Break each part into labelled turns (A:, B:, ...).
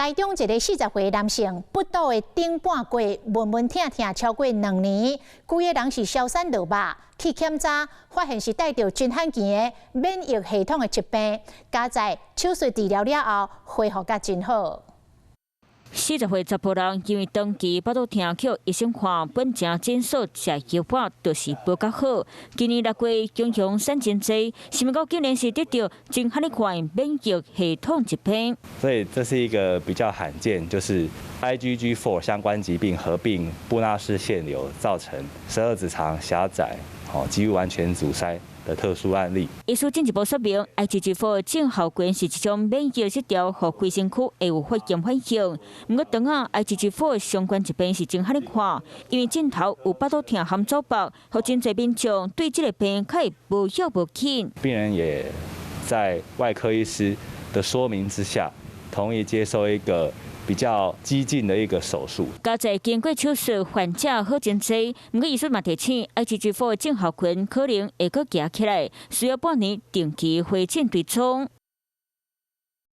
A: 台中一个40歲男性，腹肚的頂半過悶悶疼疼超過2年，規个人是消瘦落肉，去檢查發現是帶著真罕見的免疫系統的疾病，佳哉手術治療了後恢復甲真好。
B: 40歲查埔人因為長期腹肚疼，去醫生看，本前診所食藥丸就是無較好。今年6月，強強散真濟，想袂到竟然是得著真罕見免疫系統疾病。
C: 所以這是一個比較罕見，就是 IgG4 相關疾病合併布納氏腺瘤，造成十二指腸狹窄，哦，幾乎完全阻塞的特殊案例。
B: 醫師進一步說明，IgG4 症候群是一種免疫失調，予規身軀會有發炎反應。毋過，當下 IgG4 相關疾病是真罕見，因為鏡頭有腹肚疼含走腹，予真濟民眾對這个病較會無曉無緊。
C: 病人也在外科醫師的說明之下，同意接受一個比較激進的一個手術。
B: 佳哉經過手術，患者好真濟。毋過醫師嘛提醒，IgG4 症候群可能會閣行起來，需要半年定期回診追蹤。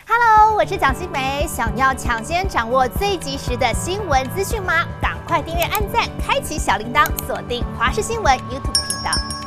D: Hello，我是蔣新梅，想要搶先掌握最及時的新聞資訊嗎？趕快訂閱、按讚、開啟小鈴鐺，鎖定華視新聞 YouTube 頻道。